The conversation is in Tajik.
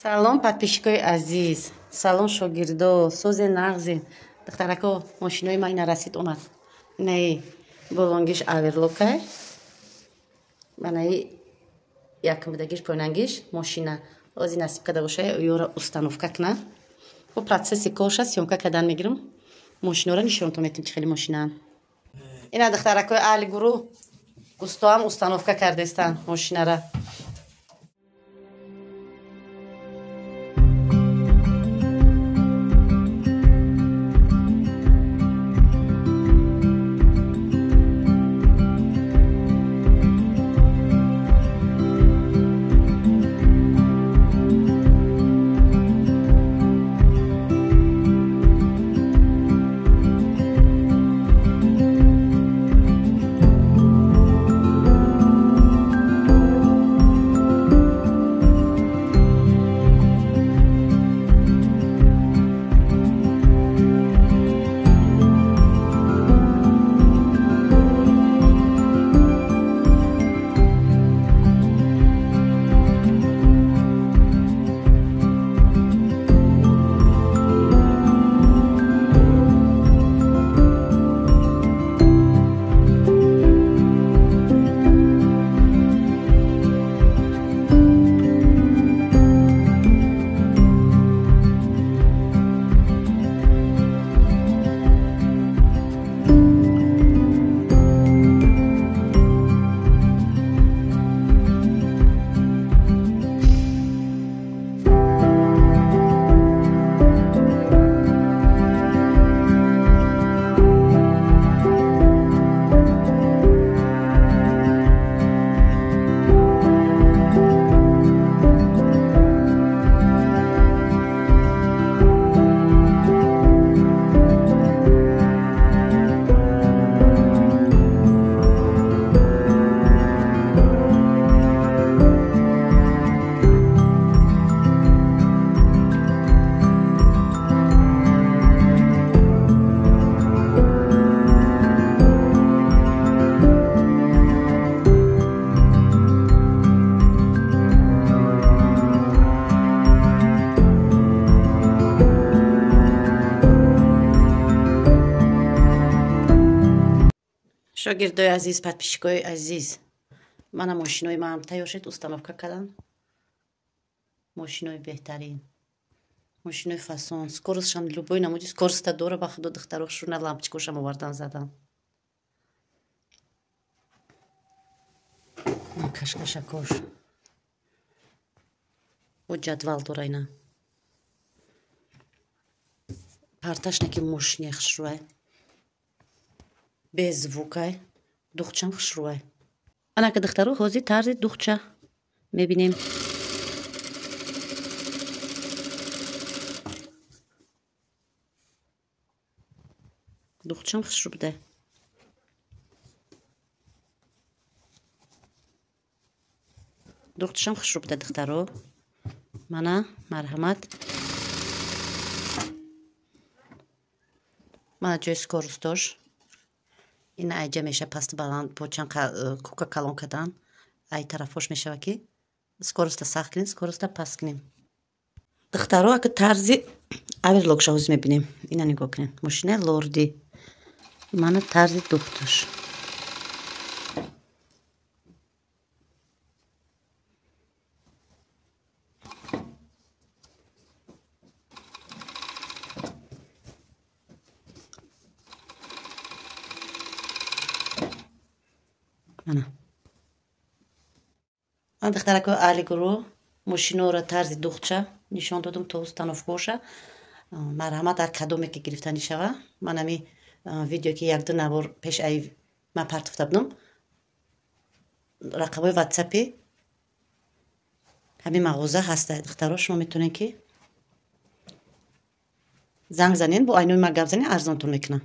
Салом, подписчикои азиз, салом, шогирдо, созе нағзе. Духтарако, мошинои ма ина расид, омад. Инаи болонгиш оверлокай, манаи якумдагиш поинангиш мошина. Ози насиб када боша, ёра установка кна. Бо процесси корша съёмка кардан мегирам. Мошинора нишонтон метим, чи хеле мошинаан. Ина, духтаракои аҳли гурӯҳ, устоам установка кардестан мошинара. Шогирдои азиз, подписчикои азиз, мана мошинои маам тайёр шуд, установка кардан. Мошинои беҳтарин, мошинои фасон, скоростшам любой намуди скороста дора. Ба худо, духтаро, шуна лампочкошам овардан задан. Кашкашакош бо ҷадвал дора. Ина парташна ки мошине хушрӯай, беззвукай, духчам хушрӯай. Анака, духтаро, ҳозир тарзи духча мебинем. Духчам хушрӯ буда. Духташам хушрӯ буда, духтаро. Мана, марҳамат, мана ҷои скоростош. Ина айҷа меша паст баланд бо чанд кука калон кардан. Ай тарафош мешава ки скороста сахт кунем, скороста паст кунем. Духтаро, ака тарзи оверлокша ҳозир мебинем. Ина нигоҳ кунем, мошинаи лорди. Мана тарзи духташ. Мана, ман, духтарако аҳли гурӯҳ, мошинора тарзи духча нишон додум то установкоша. Марҳамат, ҳар кадоме ки гирифтанӣ шава, ман ами видео ки якду навор пеш ай ман партофта будам, рақамҳои ватсапи ҳамин мағоза ҳаста. Духтаро, шумо метавонед ки занг занед, бо айнои ман гап занед, арзонтон мекунам.